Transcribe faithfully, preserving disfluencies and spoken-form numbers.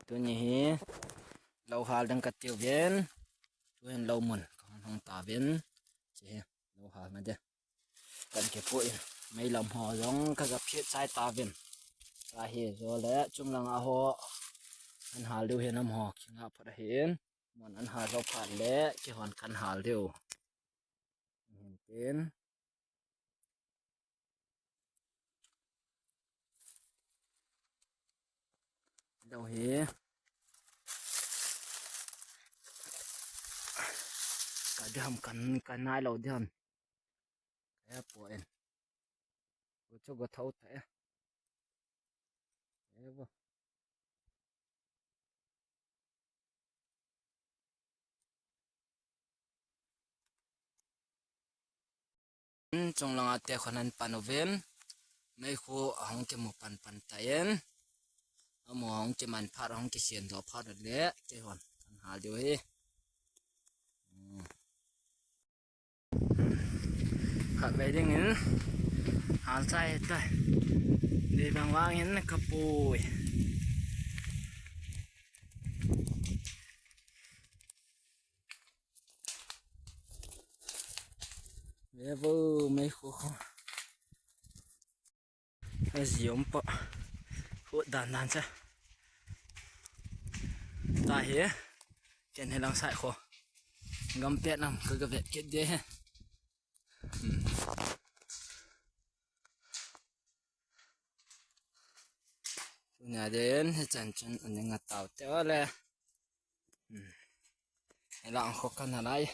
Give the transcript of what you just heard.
Tuni hi lou hal ding ka tiu ven. Tu hin lou mun ka hong hong ta ven. Chi hi lou hal na de. Kan ke pu in mei lam ho zong ka ga phiat chai ta ven. Ka hi zo le chung lang a ho an hal diu hin am ho ki nga phat a hin. Mun an hal zo phat le ki hon kan hal diu. Hin tin. Dau hi. Ka diham kan, kan nai lou diham. Ka ya po en. Ku chu go thau ta ya. Ka ya bo. Chung langa te khon an pan uvin. Meikhu a hong kimu pan pan ta in. Amu hong kiman phat hong kisian dawh phat le ke hon kan hal diu hi. Hmm. Khat vei dingin hal chai ta. Di bang vangin ka pui. Ve vo, meikhu khu. A zi om pah. Hut dan dan cha. Ta hi. Ken hi lang sai khu. Gam pet nam ka ga vet kit de hi. Hmm. Tuni a den hi chan chun an nga tau te le. Hmm. Hi lang khu kan halai.